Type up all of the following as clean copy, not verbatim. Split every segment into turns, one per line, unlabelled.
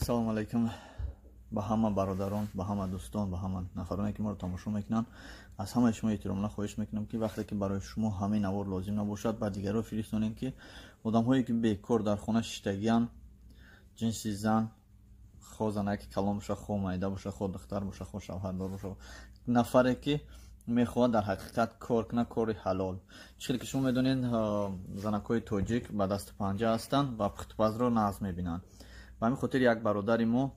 Салому алайкум ба ҳама бародарон, ба ҳама дӯстон, ба ҳама нафароне, ки моро тамошо мекунанд. Аз ҳамаи шумо эҳтиромона хоҳиш мекунам, ки вақте ки барои шумо ҳамаи навор лозим набошад, ба дигарро фиристонед, ки одамҳое, ки бекор дар хона шиштагианд, ҷинси зан, хо занаки калон боша, хо майда боша, хо духтар боша, хо шавҳардор боша, нафаре ки мехоҳад дар ҳақиқат кор кунад, кори ҳалол. Чӣ хеле ки шумо медонед, занакҳои тоҷик ба дасту панҷа ҳастанд ва пухтупазро нағз мебинанд. Ба ҳамин хотир як бародари мо,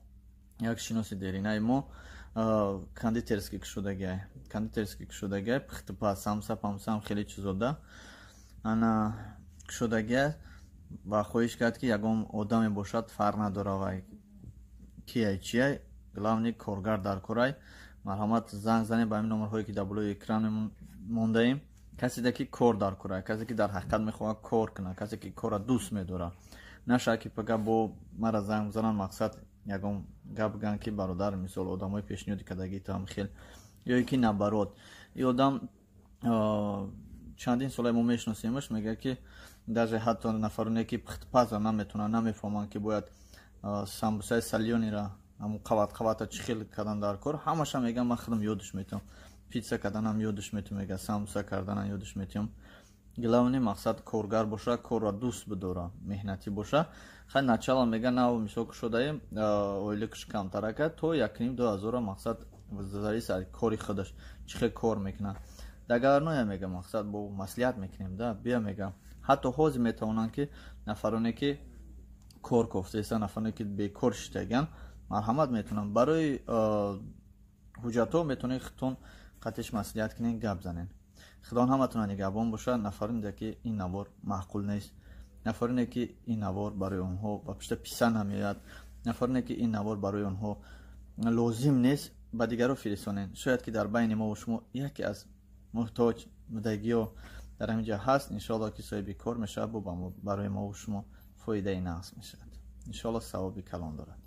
як шиноси деринаи мо кондитерский кушодагиай, кондитерский кушодагиай, пухтупаз, самса, памсаам, хеле чизода ана кушодагиай ва хоҳиш кард, ки ягон одаме бошад, фарқ надора вай кияй, чияй, главный коргар дар корай. Марҳамат, занг занед ба ҳамин номерҳое, ки дар болои экран мондаем. Каседе ки кор дар корай, касе ки дар ҳақиқат мехоҳад кор кунад, касе ки корра дӯст медорад. Нашавад, ки пага бо мара занг бизананд, мақсад, ягон гап бигӯянд, ки бародар, мисол, одамои пешниҳоди кардагии ту ҳам хел ё ки наоборот. И одам чандин солае мо мешиносемаш, мегӯяд, ки даже ҳатто нафароне, ки пухтпазра наметавонанд, намефаҳманд, ки бояд самбусаи солёныйра, ҳамун қават қавата чӣ хел кардан дар кор, ҳамаша, мегӯям, ман худам ёдаш метиҳам, питса карданам ёдаш метиҳам, мега, самбуса карданам ёдаш метиҳам. Главный мақсад коргар боша, корро дӯст бидора, меҳнатӣ боша. Хай, начало, мега, нав мисол кушодаем, ойликаш камтарака, то 1,5-2 ҳазора, мақсад, зависит аз кори худаш, чӣ хел кор мекунад. Договорной, мега, мақсад, бо маслиҳат мекунем да, бия, мега. Ҳатто ҳозир метавонанд, ки нафароне, ки кор кофтаеста, нафароне, ки бекор шиштагианд, марҳамат, метавонанд. Барои ҳуҷҷатҳо метавонед худтон қатиш маслиҳат кунед, гап занед. Худо ҳаматона нигаҳбон бошад. Нафароне, ки ин навор маъқул нест, нафароне, ки ин навор барои онҳо ба пушта писанд намеояд, нафароне, ки ин навор барои онҳо лозим нест, ба дигарро фиристонед. Шояд ки дар байни мо шумо яке аз муҳтоҷ мудагиё дар ҳамин ҷо ҳаст. Иншоалло, ки соҳиби кор мешавад, бо барои мову шумо фоидаи нағз мешавад, иншоалло, савоби калон дорад.